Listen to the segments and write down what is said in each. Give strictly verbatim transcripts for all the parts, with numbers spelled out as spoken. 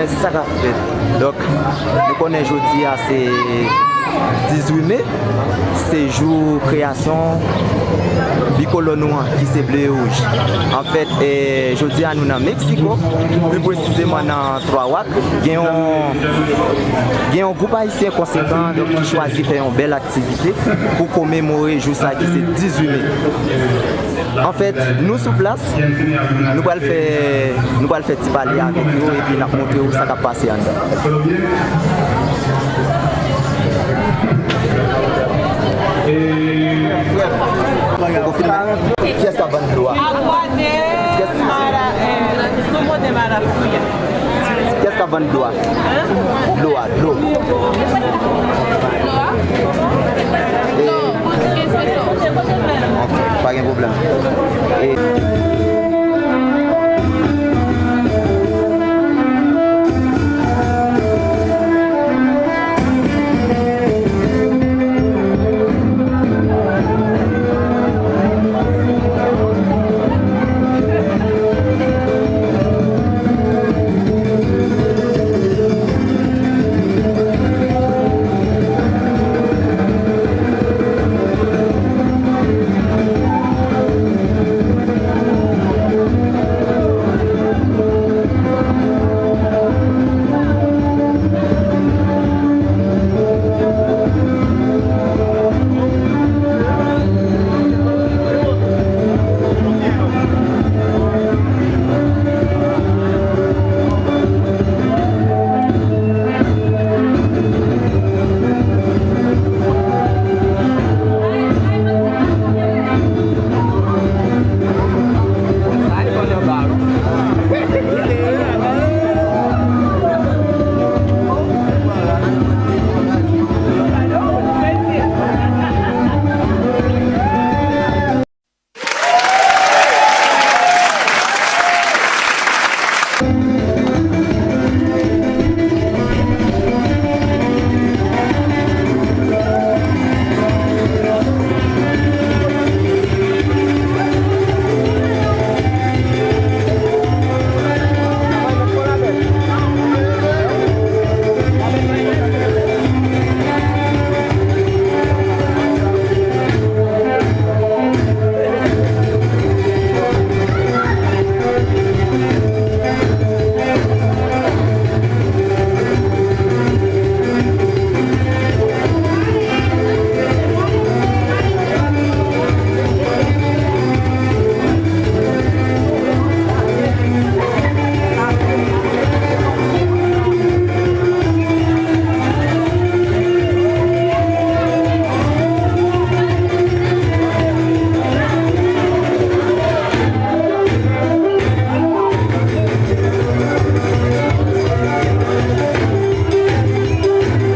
Se sa k ap fèt. Donk, nou konnen jodi a se dizuit me, se jou kreyasyon bikolò nou an, ki se ble e wouj. Anfèt, eh, jodi a nou nan Meksiko, pli presizeman nan Twa Wak. Gen yon, gen yon gwoup ayisyen konsekan, donk, ki chwazi fè yon bèl aktivite pou komemore jou sa ki se dizuit me. Anfèt, nou sou plas, nou pral fè, nou pral fè ti pale avèk yo, epi n ap montre w sa k ap pase anndan. Poko filme. Kiyès k ap vann dlo a? Kiyès? Kiyès k ap vann dlo a? Dlo a, dlo. E, ok, pa gen pwoblèm. E,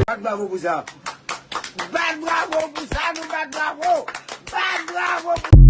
Bat bravo pou sa. Bat bravo pou sa, nou bat bravo. Bat bravo pou